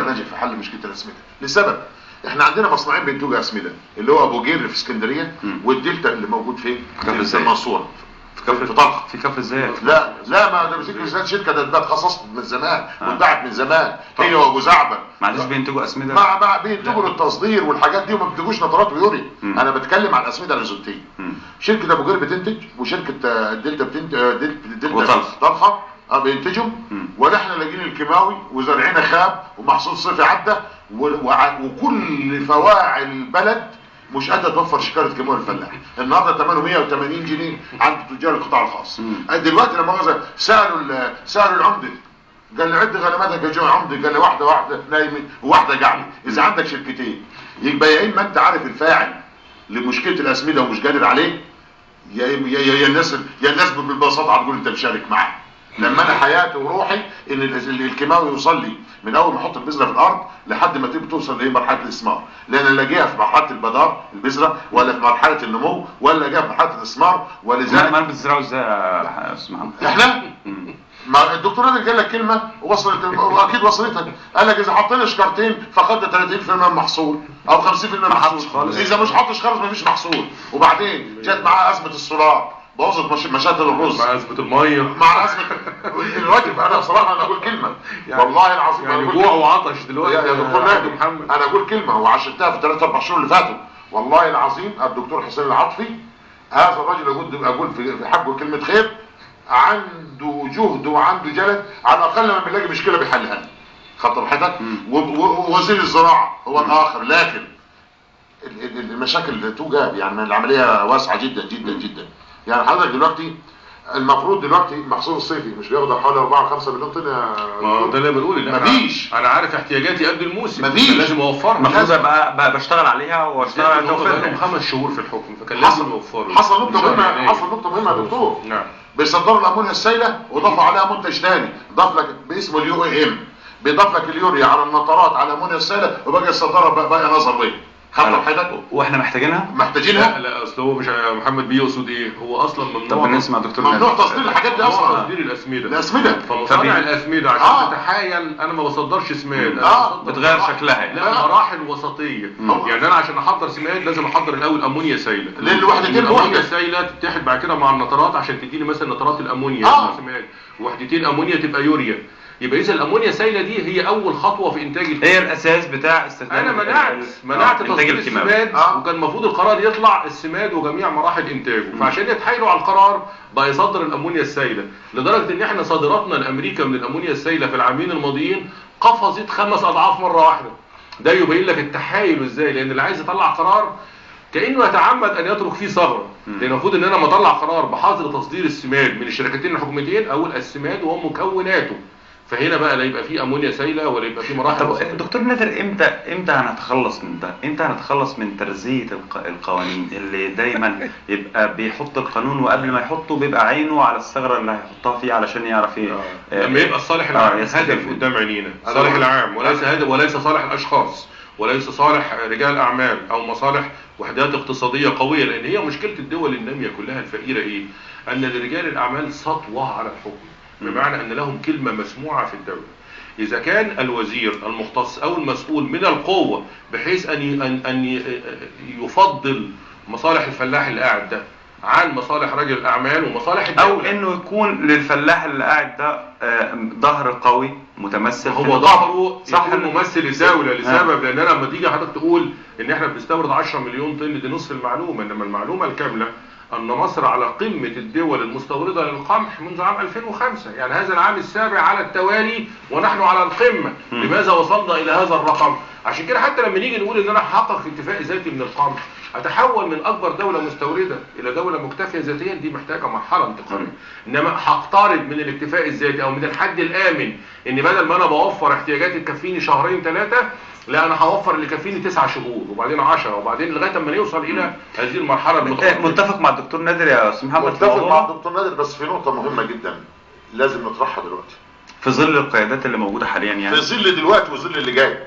الدولة نجح في حل مشكلة الاسمده لسبب. احنا عندنا مصنعين بينتجوا اسمده، اللي هو ابو جير في اسكندرية والدلتا اللي موجود فين؟ في المنصورة، في طلخا، في كفر الزيات. لا لا، ما ده بذكر الزيات، شركة ده اتخصصت من زمان واتباعت من زمان، هي وابو زعبل. معلش بينتجوا اسمده؟ مع بينتجوا للتصدير والحاجات دي، وما بينتجوش نترات ويوريا. انا بتكلم على الاسمده الازوتيه. شركة ابو جير بتنتج، وشركه الدلتا بتنتج، الدلتا طلخا بينتجوا، ولا احنا لاقيين الكيماوي وزرعنا خاب ومحصول صيفي عدى، وكل فواعل البلد مش قادرة توفر شكاره كيماوي للفلاح. النهارده ثمنه 180 جنيه عند تجار القطاع الخاص. دلوقتي لما سالوا العمدة، قال لي عد غنماتك يا عمده، قال لي واحدة نايمة وواحدة قاعدة. اذا عندك شركتين يبقى يا اما انت عارف الفاعل لمشكلة الاسمده ومش قادر عليه، يا يا الناس يا الناس بالبساطة هتقول انت مشارك معاه. لما انا حياتي وروحي ان الكيماوي يوصل لي من اول ما احط البذرة في الارض لحد ما تبقى توصل لايه؟ مرحلة الاسمار. لان لا جاية في مرحلة البذار البذرة، ولا في مرحلة النمو، ولا جاية في مرحلة الاسمار. ولذلك ما بتزرعوا ازاي يا استاذ محمد؟ احنا ما الدكتور نادر قال لك كلمة وصلت واكيد وصلتك، قال لك اذا حطينا شكارتين فقدنا 30% من المحصول او 50% من المحصول. اذا مش حاطش خالص مفيش محصول. وبعدين جت معاه ازمة السولار، بوظت مشاتل الرز، مع ازمة المية، مع ازمة الراجل. انا بصراحة انا اقول كلمة يعني والله العظيم، يعني جوع وعطش دلوقتي يا دكتور نادر محمد. انا اقول كلمة وعشرتها في 3 4 شهور اللي فاتوا، والله العظيم الدكتور حسين العاطفي هذا الراجل اقول في حقه كلمة خير، عنده جهد وعنده جلد، على الاقل لما بنلاقي مشكلة بيحلها. خدت راحتك. ووزير الزراعة هو الاخر، لكن المشاكل توجد، يعني العملية واسعة جدا جدا جدا. يعني حضرتك دلوقتي المفروض دلوقتي المحصول الصيفي مش بياخد حوالي 4 5 مليون طن. ما ده اللي بنقول، مفيش. انا عارف احتياجاتي قبل الموسم، مفيش، لازم اوفرها، المفروض ابقى بشتغل عليها واشتغل على توفيرها. 5 شهور في الحكم، فكان لازم يوفروا. حصل نقطة مهمة، حصل نقطة مهمة يا دكتور. نعم. بيصدروا الامونيا السائلة وضافوا عليها منتج ثاني، ضاف لك باسمه ال UAM، بيضاف لك اليوريا على النطرات على الامونيا السائلة، وبقى يصدرها بقى نظر ليه. واحنا محتاجينها؟ محتاجينها؟ لا اصل هو مش محمد بيقصد ايه، هو اصلا ممنوع. طب نسمع دكتور. ممنوع تصدير الحاجات دي اصلا، تصدير الاسمده. الاسمده فمصانع الاسمده عشان تتحايل، انا ما بصدرش سماد، بتغير شكلها يعني. لا، مراحل وسطية. يعني انا عشان احضر سماد لازم احضر الاول امونيا سايله، لان وحدتين امونيا سايله تتحد بعد كده مع النترات عشان تديني مثلا نترات الامونيا سماد، وحدتين امونيا تبقى يوريا. يبقى اذا الامونيا سايله دي هي اول خطوة في انتاج الكيماوي، هي الاساس بتاع استخدام. انا منعت تصدير السماد، وكان المفروض القرار يطلع السماد وجميع مراحل انتاجه. فعشان يتحايلوا على القرار بقى يصدر الامونيا السايله، لدرجة ان احنا صادراتنا لامريكا من الامونيا السايله في العامين الماضيين قفزت 5 اضعاف مرة واحدة. ده يبين لك التحايل ازاي، لان اللي عايز يطلع قرار كانه يتعمد ان يترك فيه ثغره. لان المفروض ان انا لما اطلع قرار بحظر تصدير السماد من الشركتين الحكومتين، اقول السماد ومكوناته. فهنا بقى لا يبقى فيه امونيا سايله ولا يبقى فيه مراحل. طب دكتور نادر، امتى هنتخلص من ده؟ امتى هنتخلص من ترزيه القوانين اللي دايما يبقى بيحط القانون وقبل ما يحطه بيبقى عينه على الثغرة اللي هيحطها فيه علشان يعرف ايه؟ لما يبقى الصالح العام هدف قدام عينينا، الصالح العام وليس هدف، وليس صالح الاشخاص، وليس صالح رجال اعمال او مصالح وحدات اقتصادية قوية. لان هي مشكلة الدول النامية كلها الفقيرة ايه؟ ان لرجال الاعمال سطوة على الحكم، بمعنى أن لهم كلمة مسموعة في الدولة. إذا كان الوزير المختص أو المسؤول من القوة بحيث أن يفضل مصالح الفلاح اللي قاعد ده عن مصالح رجل الأعمال ومصالح الدولة، أو إنه يكون للفلاح اللي قاعد ده ظهر قوي متمثل، هو ظهره يكون ممثل الدولة. لسبب، لأن أنا لما تيجي حضرتك تقول إن إحنا بنستورد 10 مليون طن، دي نصف المعلومة، إنما المعلومة الكاملة أن مصر على قمة الدول المستوردة للقمح منذ عام 2005، يعني هذا العام السابع على التوالي ونحن على القمة. لماذا وصلنا إلى هذا الرقم؟ عشان كده حتى لما نيجي نقول إن أنا هحقق اكتفاء ذاتي من القمح، أتحول من أكبر دولة مستوردة إلى دولة مكتفية ذاتيا، دي محتاجة مرحلة انتقالية. إنما هقترب من الاكتفاء الذاتي أو من الحد الآمن، إن بدل ما أنا بوفر احتياجاتي تكفيني 2 3 شهور، لا انا هوفر اللي يكفيني 9 شهور وبعدين 10 وبعدين لغاية اما نوصل الى هذه المرحلة المتقدمة. متفق مع الدكتور نادر يا استاذ محمد؟ متفق مع الدكتور نادر، بس في نقطة مهمة جدا لازم نطرحها دلوقتي في ظل القيادات اللي موجودة حاليا، يعني في ظل دلوقتي وظل اللي جاي.